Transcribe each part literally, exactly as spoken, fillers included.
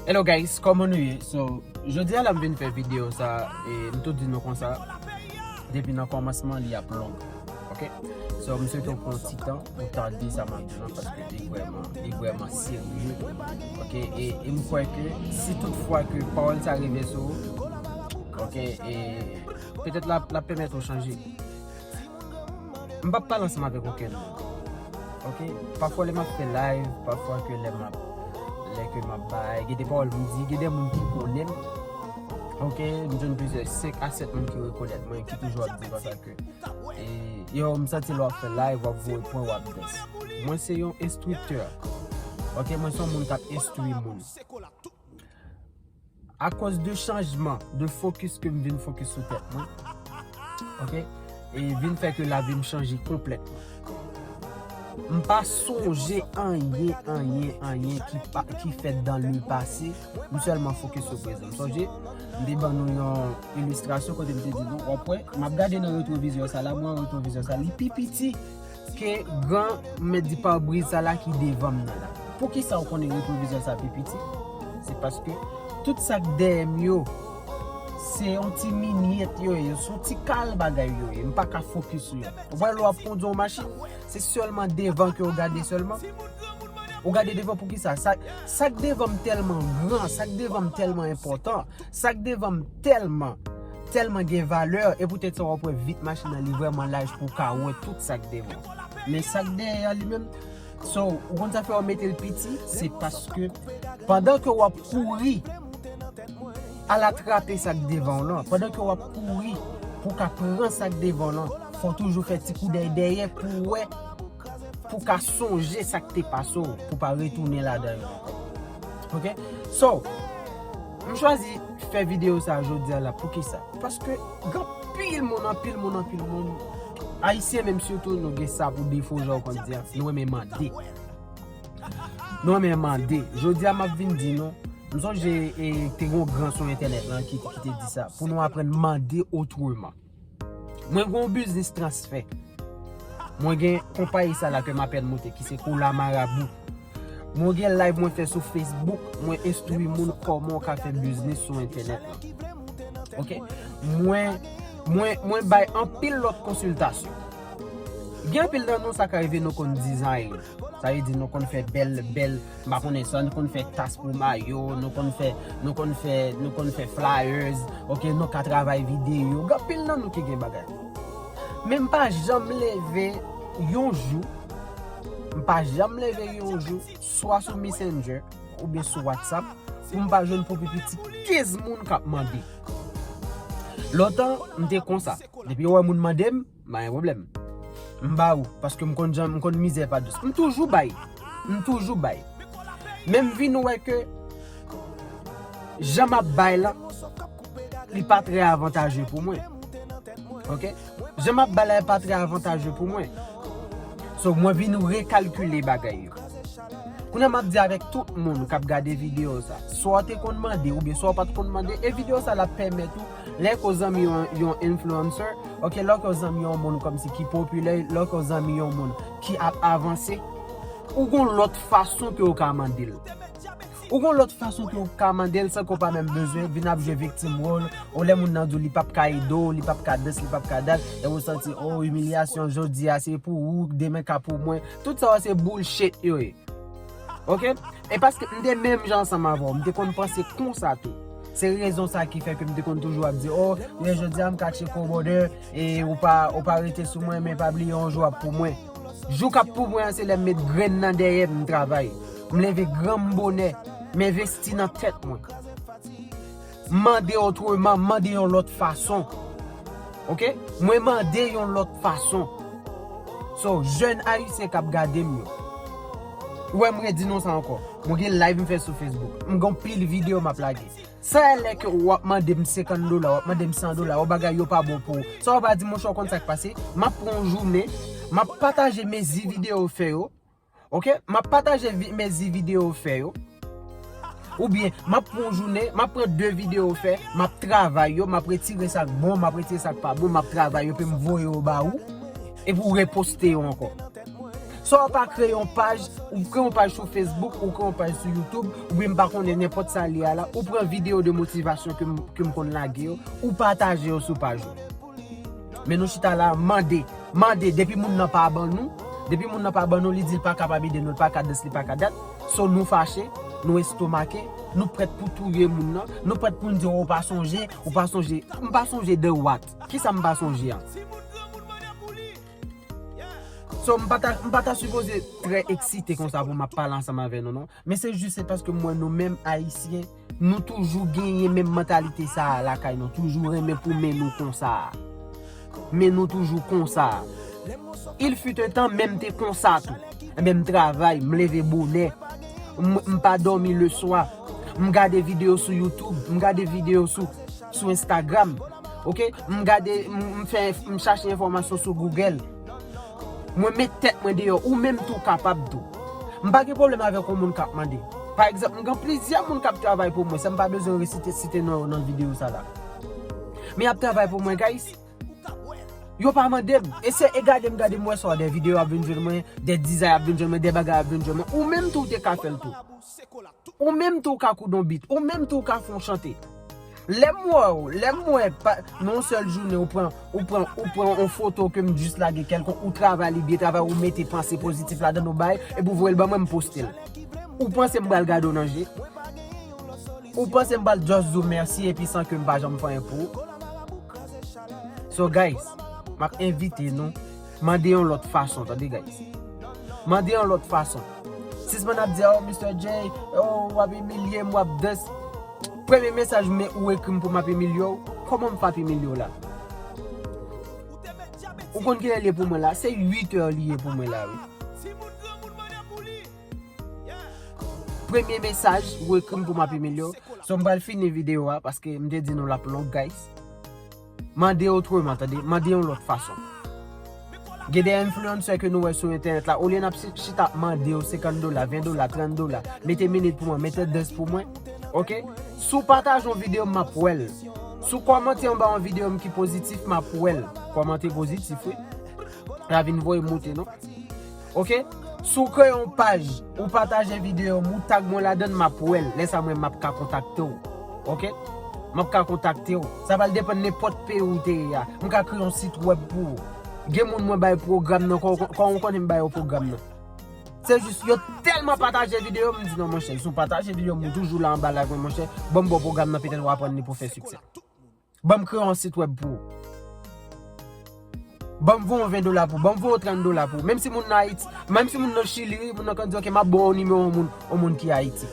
Hello guys, kòman nou ye? So, jodi a la m vin fè videyo sa, e m tou di nou konsa, depi nan kòmansman li ap long. Ok? So, m swete w pran ti tan pou tande sa m ap di lan, paske li vrèman, li vrèman serye. Ok? E, e m kwè ke si tout fwa ke pawòl sa rive sou ou, ok, e petèt l ap, l ap pèmèt ou chanje. M p ap pale ansanm avèk okenn moun. Ok? Pafwa lè m ap fè live, pafwa ke lè m ap, lè ke m ap bay, gen de pawòl m di, gen de moun ki konnen m. Ok? M jwenn plizyè, senk a sèt moun ki rekonèt mwen, ki toujou ap di konsa ke, e, yo, m santi lè w ap fè live, w ap voye pwen, w ap danse. Mwen se yon enstriktè. Ok? Mwen se yon moun k ap enstwi moun. Akoz de chanjman de fokis ke m vin fokis sou tèt mwen, ok, e vin fè ke lavi m chanje konplètman. M pa sonje anyen, anyen, anyen ki pa, ki fèt dan le pase. M sèlman fokis sou prezan. M sonje, m te ban nou yon ilistrasyon kote m te di nou, w ap wè, m ap gade nan retwovizè sa la, mwen retwovizè sa, li pi piti ke gran, m mèt di, pabriz sa la ki devan m nan la. Poukisa w konnen retwovizè sa pi piti? Se paske tout sa k dèyè m yo, se yon ti minyèt yo ye, se yon ti kal bagay yo ye. M pa ka fokis sou yo. Ou wè lè w ap kondui yon machin, se sèlman devan ke w gade sèlman. Ou gade devan poukisa? Sa, sa k devan m tèlman gran, sa k devan m tèlman enpòtan, sa k devan m tèlman, tèlman gen valè, e poutèt sa w ap wè vit machin nan li vrèman laj pou w ka wè tout sa k devan. Men sa k dèyè a li menm, so, ou konn sa fè yo mete l piti, se paske pandan ke w ap kouri al atrape sa k devan w lan, pandan ke w ap kouri pou w ka pran sa k devan w lan, fò w toujou fè ti koudèy dèyè pou w wè, pou w ka sonje sa k te pase w, pou w pa retounen ladan yo ankò. Ok? So, m chwazi fè videyo sa jodi a la. Poukisa? Paske gen anpil moun, anpil moun, anpil moun, Ayisyen menm sitou, nou gen sa pou defo, jan w konn di a, nou renmen mande. Nou renmen mande. Jodi a, m ap vin di nou, m sonje, e, te gen yon gran sou entènèt lan ki, ki te di sa, pou nou aprann mande otreman. Mwen gen yon biznis transfè. Mwen gen konpayi sa la ke m apèn monte, ki se Kola Marabou. Mwen gen live mwen fè sou Facebook, mwen enstwi moun kòman w ka fè biznis sou entènèt lan. Ok? Mwen, mwen, mwen bay anpil lòt konsiltasyon. Gen anpil nan nou, sa ka rive nou konn dizayn. Sa vle di nou konn fè bèl, bèl, m pa konnen sa, nou konn fè tas pou mayo, nou konn fè, nou konn fè, nou konn fè flyers, ok, nou ka travay videyo. Gen anpil nan nou ki gen bagay. Men m pa janm leve yon jou, m pa janm leve yon jou, swa sou Messenger oubyen sou WhatsApp, pou m pa jwenn pou pi piti kenz moun k ap mande. Lontan, m te konsa. Depi yo wè moun mande m, pa gen pwoblèm. M ba ou, paske m konn jan, m konn mizè pa dous. M toujou bay. M toujou bay. Men m vin wè ke jan m ap bay la, li pa trè avantaje pou mwen. Ok? Jan m ap bay la, li pa trè avantaje pou mwen. So, mwen vin rekalkile bagay yo. Kounye a m ap di avèk tout moun k ap gade videyo sa, swa w te konn mande oubyen swa w pa t konn mande, e videyo sa l ap pèmèt ou, lè ke w zanmi yon, yon influencer, ok, lè ke w zanmi yon moun kòmsi ki popilè, lè ke w zanmi yon moun ki ap avanse, ou gon lòt fason ke w ka mande l. Ou gon lòt fason ke w ka mande l san ke w pa menm bezwen vin ap jwe viktim wòl, ou lè moun nan di w li p ap ka ede w, li p ap ka danse, li p ap ka dat, e ou santi, o, imilyasyon jodi a se pou ou, demen ka pou mwen. Tout sa yo se bullshit yo ye. Ok? E paske m te menm jan ansanm avè w, m te konn panse konsa tou. Se rezon sa ki fè ke m te konn toujou ap di, o, men jodi a m ka tcheke w brother, e ou pa, ou pa rete sou mwen, men pa bliye yon jou ap pou mwen. Jou k ap pou mwen an, se lè m met grenn nan dèyè m, m travay. M leve granm bonè, m envesti nan tèt mwen. Mande otreman, mande yon lòt fason. Ok? Mwen mande yon lòt fason. So, jèn ayisyen k ap gade m yo. Ou wè m redi nou sa ankò. Mwen gen live m fè sou Facebook. M gen pil videyo m ap lage. Sa e lè ke w ap mande m senkant dola, w ap mande m san dola, o bagay yo pa bon pou ou. Sa w pa di, monchè, w konn sa k pase? M ap pran yon jounen, m ap pataje mezi videyo w fè yo. Ok? M ap pataje vi-, mezi videyo w fè yo. Oubyen, m ap pran yon jounen, m ap pran de videyo w fè, m ap travay yo, m ap retire sa k bon, m ap retire sa k pa bon, m ap travay yo, epi m voye yo ba ou, epi w reposte yo ankò. Sa w pa kreye yon paj, ou kreye yon paj sou Facebook, ou kreye yon paj sou YouTube, oubyen m pa konnen nenpòt sa l ye a la, ou pran videyo de motivasyon ke m, ke m konn lage yo, ou pataje yo sou paj ou. Men nou chita la, mande, mande, depi moun nan pa ban nou, depi moun nan pa ban nou, li di l pa kapab ede nou, li pa ka dis, li pa ka dat. So nou fache, nou estomake, nou prèt pou touye moun nan, nou prèt pou n di w ou pa sonje, ou pa sonje. M pa sonje de what? Kisa m pa sonje an? So m pa ta, m pa ta sipoze trè eksite konsa pou m ap pale ansanm avè nou, non. Men se jis se paske m wè nou menm Ayisyen, nou toujou genyen menm mantalite sa a lakay nou, toujou renmen pou men nou konsa a. Men nou toujou konsa a. Il fut un temps, men m te konsa tou. Enben, m travay, m leve bonè. M, m pa dòmi leswa. M gade videyo sou YouTube, m gade videyo sou, sou Instagram. Oke? M gade, m, m fè, m chache enfòmasyon sou Google. Mwen met tèt mwen deyò, ou menm tou kapab tou. M pa gen pwoblèm avèk yon moun k ap mande. Pa egzanp, m gen plizyè moun k ap travay pou mwen, san m pa bezwen resite, site non yo nan videyo sa la. Men y ap travay pou mwen, guys. Yo pa mande m. E se e gade m, gade m wè sa, de videyo ap vin jwenn mwen, de dizay ap vin jwenn mwen, de bagay ap vin jwenn mwen. Ou menm tou w te ka fè l tou. Ou menm tou w ka koud on bit. Ou menm tou w ka fè on chante. Lè m wè w, lè m wè pa, nan yon sèl jounen ou pran, ou pran, ou pran on foto ke m jis lage kèlkonk, ou travay li byen, travay ou mete panse pozitif ladan, ou bay, epi ou voye l ban mwen, m poste l. Ou panse m pral gade w nan je? Ou panse m pral just di w mèsi epi san ke m pa janm fè anyen pou ou? So guys, m ap envite nou, mande yon lòt fason, tande guys. Mande yon lòt fason. Sispann ap di, "Oh, Mister J, oh, w ap imilye m, w ap dis." Premye mesaj men ou ekri m pou m ap imilye w, kòman m f ap imilye w la? Ou konn kilè l ye pou mwen la? Se uit è li ye pou mwen la, wi. Premye mesaj ou ekri m pou m ap imilye w. So m pral fini videyo a paske m te di nou l ap long, guys. Mande otreman, tande. Mande yon lòt fason. Gen de enfliyansè ke nou wè sou entènèt la, olye n ap si, chita ap mande yo senkant dola, ven dola, trant dola, mete minit pou mwen, mete dance pou mwen. Oke? Si w pataje yon videyo m, m ap wè l. Si w kòmante anba yon videyo m ki pozitif, m ap wè l. Kòmante pozitif, wi. L a vin voye moute, non? Oke? Si w kreye yon paj, ou pataje videyo m, ou tag mwen ladan l, m ap wè l. Lè sa mwen, m ap ka kontakte w. Oke? M ap ka kontakte w. Sa pral depann nenpòt peyi w te ye a. M ka kreye yon sit wèb pou ou. Gen moun mwen bay pwogram nan, kò, kò, kò w konnen m bay yo pwogram nan. Se jis, yo tèlman pataje videyo m, m di, "Non, monchè, si w pataje videyo m, ou toujou la anba live mwen, monchè, ban m ba w pwogram nan, petèt w aprann li pou fè siksè." Ban m kreye yon sit wèb pou ou. Ban m voye yon ven dola pou ou. Ban m voye yon trant dola pou ou. Menm si moun nan Ayiti, menm si moun nan Chili, wi, moun nan ka di, "Oke, m ap ba w nimewo yon moun, yon moun ki Ayiti."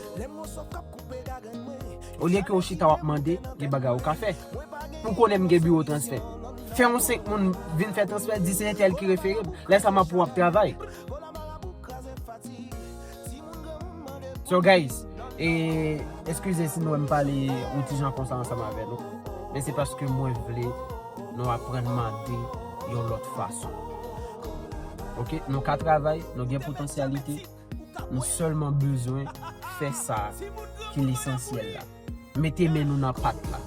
Olye ke w chita w ap mande, gen bagay ou ka fè. Ou konnen m gen biwo transfè. Fè yon senk moun vin fè transfè, di se entèl ki refere m. Lè sa m ap wè w ap travay. So guys, e, eskize si nou wè m pale yon ti jan konsa ansanm avè nou. Men se paske mwen vle nou aprann mande yon lòt fason. Oke, nou ka travay, nou gen potansyalite, nou sèlman bezwen fè sa ki lesansyèl la. Mete men nou nan pat la.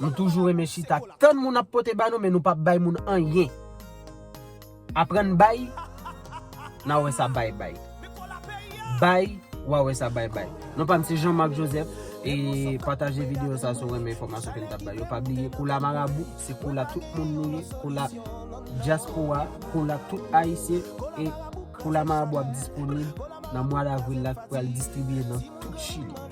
Nou toujou renmen chita tann moun ap pote ba nou, men nou p ap bay moun anyen. Aprann bay, n a wè sa bay bay. Bay, w a wè sa bay bay. Non pa m se Jean Marc Joseph, e pataje videyo sa si w renmen enfòmasyon ke n t ap bay yo. Pa bliye, Koula Marabou, se koula tout moun nou ye, koula dyaspora, koula tout Ayisyen, e Koula Marabou ap disponib nan mwa davril la, pral distribiye nan tout Chili.